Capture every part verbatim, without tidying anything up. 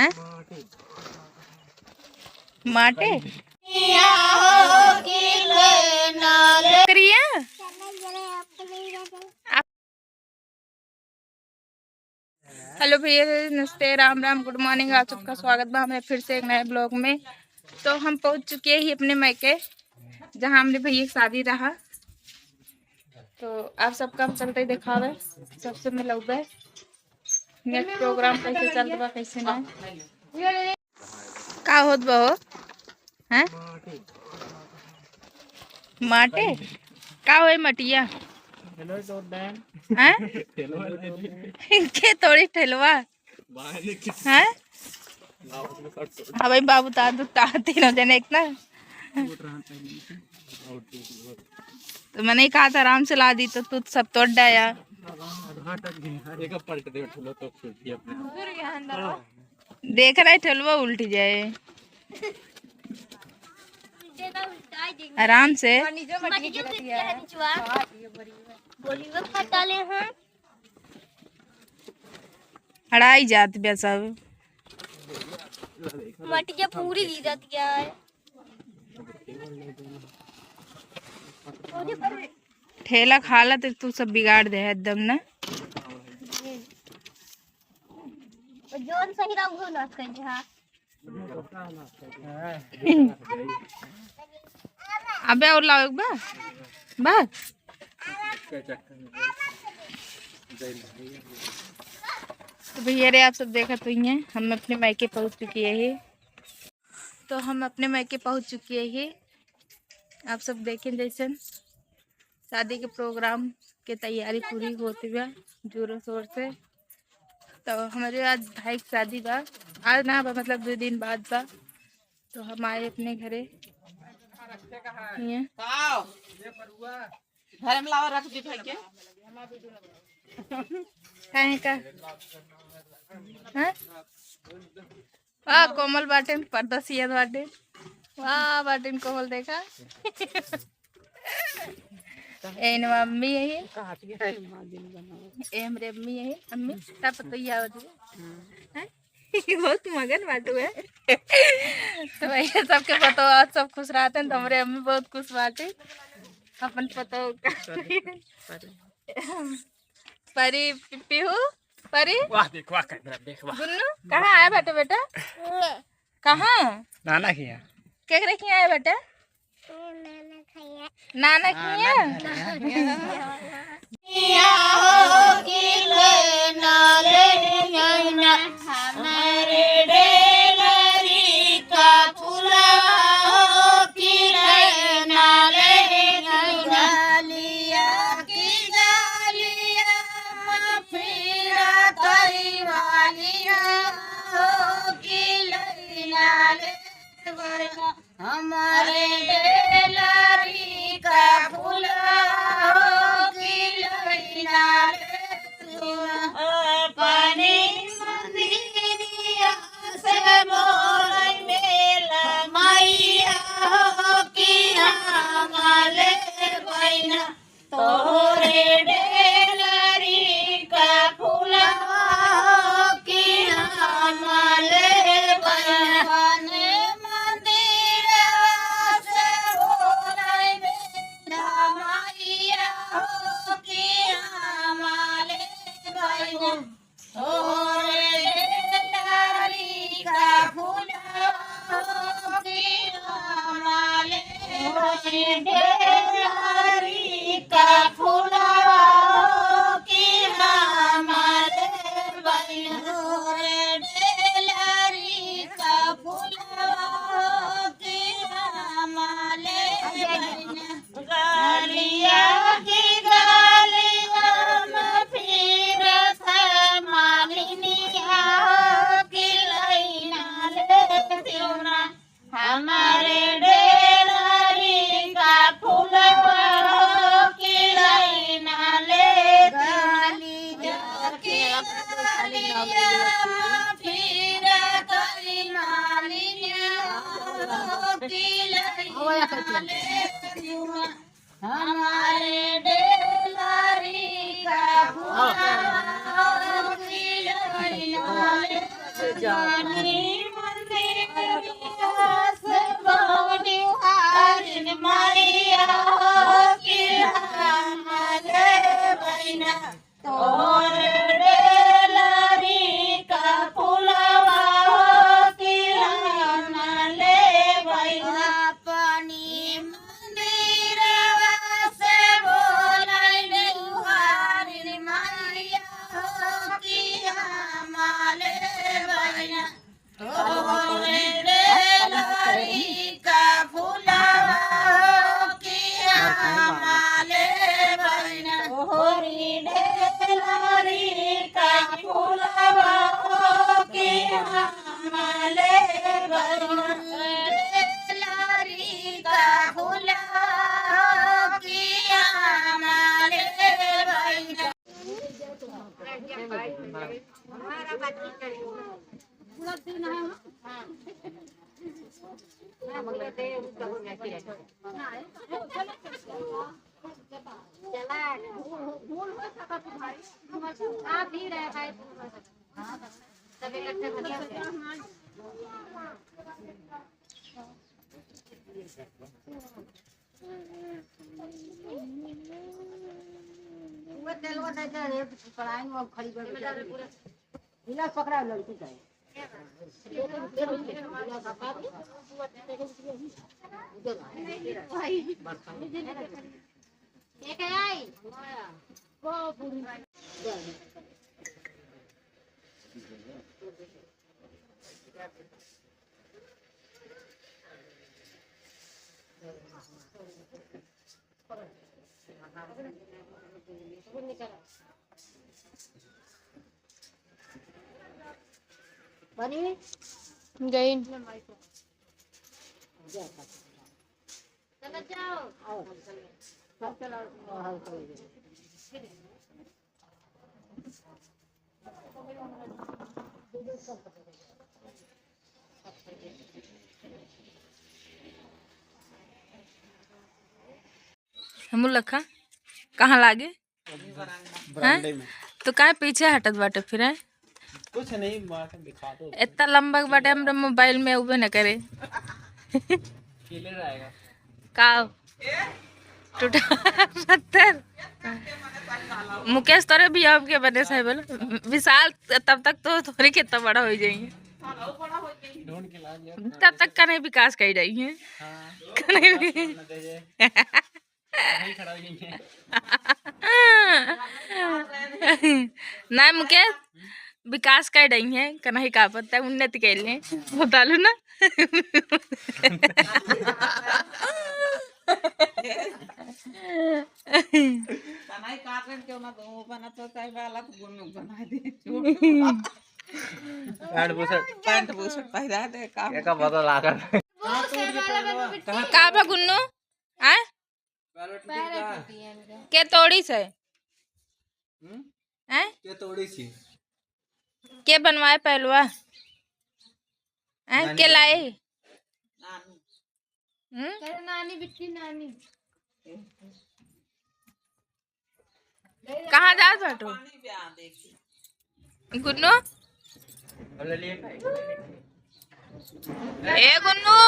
हैं? माटे? करिया? हेलो भैया, नमस्ते, राम राम, गुड मॉर्निंग। आप सबका स्वागत बा हमारे फिर से एक नए ब्लॉग में। तो हम पहुँच चुके ही अपने मायके, जहाँ हमरे भैया की शादी रहा। तो आप सबका हम चलते ही देखावे, सबसे मिलौबे। नेट प्रोग्राम कैसे चलत बा, कैसे ना। का होत बा हो? हैं? माटे? का होई मटिया? हैं? के तोड़ी ठेलवा? हैं? हाँ भाई बाबू, ता दू ता तीनों जने एक ना। तो मैंने कहा था आराम से ला दी, तो तू सब तोड़ डाया। एक पलट दे, उठ लो तो फिर भी अपने। देख रहे ठेलवा उल्ट जाए। आराम से। हड़ाई जात बे सब। मटिया पूरी गिरत गया है। ठेला खाला तो तू सब बिगाड़ दे है एकदम ना। जोन सही रहो ना कहीं, हाँ। अबे और लाओ एक बार, बस। तो भैया रे, आप सब देखत हुई हैं, हम अपने मायके पहुँच चुके हैं। तो हम अपने मायके पहुँच चुके हैं, आप सब देखें जैसन। शादी के प्रोग्राम के तैयारी पूरी होत बा जोरों शोर से। तो हमरे आज भाई के शादी बा, आज ना बा, मतलब दो दिन बाद बा। तो हम आए अपने घरे, हियाँ। घर में लावा, रख दी भाई के। काहे का? हाँ? वाह, कोमल बाटेन, पर्दा सियत बाटेन। वाह, बाटेन कोमल, देखा। एन मम्मी यही। ए हमरे अम्मी यही, अम्मी, तब तो यह होती है। हैं? बहुत मगन बाटू है। तो भैया सबके पतो आज सब खुश रहते हैं, तो हमरे अम्मी बहुत खुश बाटे अपन पतो का। परी पी-, पीहू, परी। वाह, देख, वाह, कैमरा देख, वाह। गुन्नू, कहाँ आए बाटे बेटा? कहाँ? नाना के यहाँ। केकरे के यहाँ आए बाटे? नाना के यहाँ। हमरे डेलरी का फुलवा हो कि लइना ले तू अपने मंदिरिया से मोर मेला मैया हो कि हम ले बहिना। तोरे डेलरी का फुलवा हो कि हम लेबन। मंदिर से बोलैबे मैया हो कि हम लेबन। तोरे डेलरी का फुलवा हो कि हम लेबन। डेलरी का फुलवा हो कि हम लेबन। तोरे डेलरी का फुलवा हो कि हम लेबन। गलिया की गलिया में फिरत मालिनिया हो कि लइना ले तिउना। हमरे डेलरी का फुलवा हो कि लइना ले तिउना। गलिया की गलिया में फिरत मालिनिया हो कि लइना ले तिउना। हमारे डेलरी का फुलवा हो कि लइना ले जानी मंदिरिया से बोली हारिन मैया हो कि हमारे बहिना तोर डेलरी का फुलवा हो कि हम लेबई। अपनी मंदिरवा से बोलैली हारिन मैया हो कि हम लेबई। तोरे डेलरी का फुलवा हो कि हम लेबई। तोरे डेलरी का फुलवा हो कि हम लेबई। डेलरी का फुलवा हो कि हम लेबई। वो तेलवा दे दे रे, पढ़ाई में खड़ी कर दे। बिना पकड़ा लड़की का है। एक आई। बनी? गई। हमू लखा कहाँ लागे? बरामदे में। तो काहे पीछे हटत बाटे फिर, हैं? कुछ नहीं, माँ के दिखा दो। इतना लंबा के बाटे, हमरा मोबाइल में उबे न करे। खेले रहेगा। का? टूटा पत्थर। मुकेश, तोरे भी अब के बने से बोल। विशाल, तब तक तो थोड़ी कितना बड़ा हो जाएंगे। ढूंढ के ला लिया। तब तक का नहीं विकास कर रही है। हाँ। का नहीं? विकास कर न दे जे। नहीं खड़ा हो जाएंगे। नहीं मुकेश, विकास कर रही है, कनाही का पत्ता उन्नति कर ले, बता लो ना। कनाही काट रहे क्यों ना, वो बना तो सही वाला तो गुन्नू बना दे। Pant bush shirt. पैंट बुशर्ट पहिरा दे, काम एका बदल आकर। का बा गुन्नू? आय? पैर टूटी का? के तोड़ी से? हम्म? हैं? के तोड़ी सी? के बनवाए पहलवा? हैं? नानी के लाई? नानी। हम्म? अरे नानी बिट्टी नानी। कहाँ जात बाटू? गुन्नू? ए गुन्नू?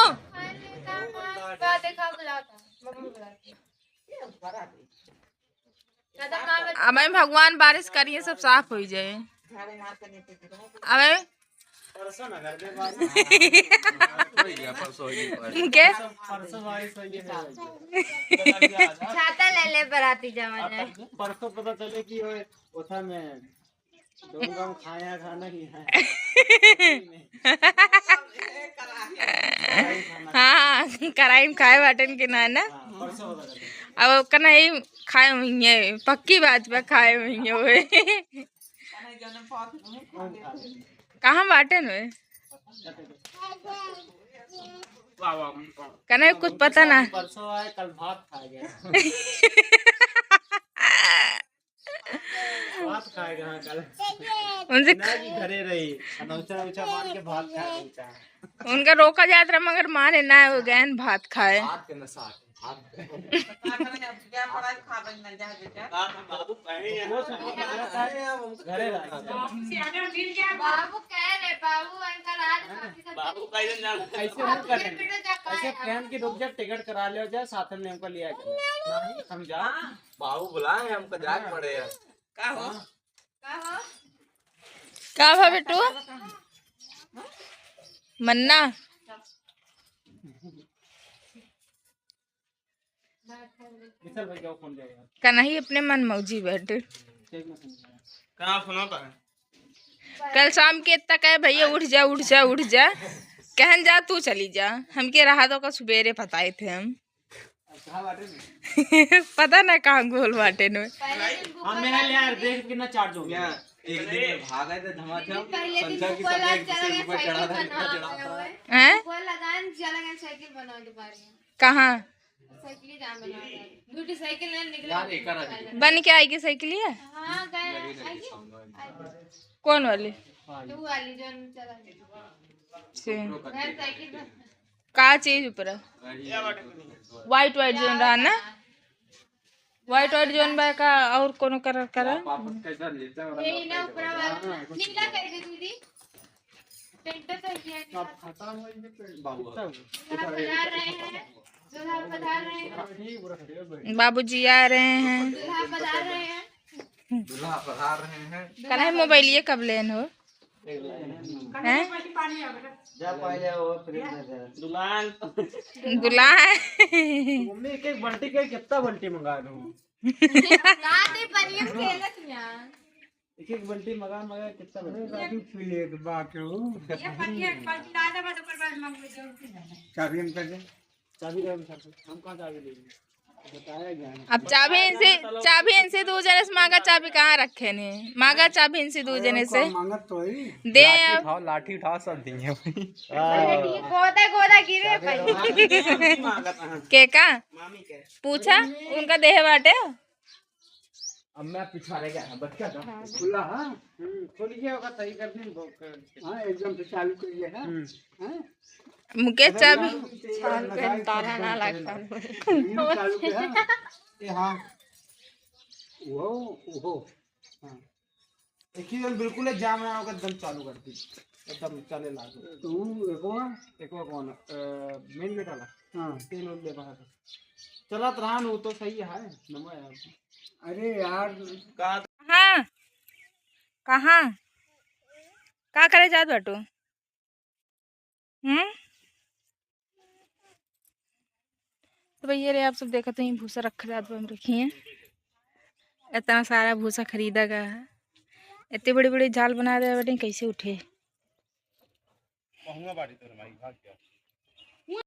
अबे भगवान बारिश करिए, सब साफ हो जाए। अबे परसों ना घर में बारिश। हो गया, परसों हो गया बारिश। के? परसों बारिश हो गई है। छाता ले ले बराती जावा जाए। परसों पता चले कि ओए, ओथा में डोंगा में खाया खाना ही है। हाँ, कराई में खाए बाटन के ना, ना। हाँ, परसों पता चले। अब ओकर ना ही खाए हुई है, पक्की बात बा, खाए हुई है ओए। कहाँ बाटे न? कने कुछ पता ना। परसों आए, कल भात खा गया। भात खाएगा, हाँ, कल। उनसे ना जी, घरे रही। नौचा उचा मार के भात खा गई। उनका रोका जात रहा, मगर माने ना, वो गए न भात खाए। भात के नशा। का करें, अब क्या पढ़ाई खा बन ना जा बेटा। बाबू कहे हैं। वो सब घरे रह। बाबू कह रहे, बाबू अंकल आज बाबू कहे ना। ऐसे हम करें। ऐसे प्रेम की रुक जा, टिकट करा ले जा, साथ में हमको लिया जा। नहीं, हम जा। बाबू बुलाए हैं, हमको जाए पड़े हैं। का हो? का हो? का भा बेटू? मन्ना। विशाल भाई का फोन जाएगा। का नहीं अपने मन मौजी बैठे। कहाँ सुना था? कल शाम के इतना कहे, "भैया उठ जा, उठ जा, उठ जा।" कहन जा, "तू चली जा।" हमके रहा तो का सुबेरे बताए थे हम। अब कहाँ बाटे में? पता ना कहाँ गोल बाटे में। पहले दिन हाँ, गुफा मैं ले यार, देख कितना चार्ज हो गया। एक दिन में भागा थे धमाके हम, पहले दिन संध्या की गुफा सब ला एक दूसरे चला के गया, ऊपर चढ़ा साइकिल था, बनावे चढ़ा था। हुए। हैं? गुफा लगान चला गया, साइकिल बनावे के बारे में। कहाँ? साइकिल जहाँ बनावे। दो ठो साइकिल ना निकले। यार, एक आ रहा है। बन के आएगी साइकिल ये? हाँ, गए, लगे, लगे, आएगी? सामने वाली। आएगी। कौन वाली? हाँ, तो वो वाली जो हम चला गए। छे। ऊपर का घर साइकिल बन- का चीज ऊपर? वही है। White, white जोन रहा ना? White, white जोन बा का और कोनो कलर करा? पापा कैसा लेता है? यही ना ऊपर वाला। हाँ, कुछ नीला कर दे दीदी। पेंट तो सही है। अब खत्म हो गई पेंट। बाबू। दूल्हा पधार रहे हैं। दूल्हा पधार रहे हैं। बाबूजी आ रहे हैं। दूल्हा पधार रहे हैं। दूल्हा पधार रहे हैं। कल है मोबाइल ये कब लेन हो? हैं? जा पहले वो फ्रिज में दे। दुल्हन। दुल्हन। मम्मी एक एक बाल्टी के कितना बाल्टी मंगा दूँ? ना दे बनियन खेलत यहाँ। एक एक बाल्टी मंगा मंगा कितना बाल्टी? राजू पी ले एक बात हो। ये पनिया एक बाल्टी ला दे, बस ओकर बाद मंगबे जरूर पी लेना। चाबी हम कर दे। चाबी रहे हम साथ में। हम कहाँ चाबी लेंगे? बताया गया है। अब चाबी इनसे, चाबी इनसे दो जने से मांगा, चाबी कहाँ रखे ने? मांगा चाबी इनसे दो जने से। मांगत तो है। दे लाठी अब। उठाओ, लाठी उठाओ, सब देंगे भाई। हाँ। ये गोदा गोदा गिरे भाई। मामी के। के का? मामी के। पूछा, उनका देह बाटे। अब मैं पिछवाड़े गया, बच्चा था। खुला, हाँ? हम्म, खोलिए, ओका सही कर दिन, वो कर। हाँ, एकदम से चालू करिए, हाँ? हम्म। हाँ? मुकेश चाबी। चालू कर, ताला ना लगता। हम्म, चालू कर, हाँ। ये हाँ। वो, वो। हाँ। देखिए, एकदम बिल्कुल जाम ना होकर एकदम चालू कर दी। एकदम चले लागो। तू एको? एको कौन? अ, मेन गेट वाला? हाँ। तेल उल दे बाहर। चलत रहा न, वो तो सही है, नमो यार। अरे यार। कहाँ? कहाँ? का करे जात बाटू? हम्म? तो भैया रे, आप सब देखत हैं, भूसा रखा जात बा हमरे खियाँ। इतना सारा भूसा खरीदा गया है। इतने बड़े-बड़े जाल बना दे बेटे, कैसे उठे? पहुँआ बाड़ी तोर माई, भाग गया।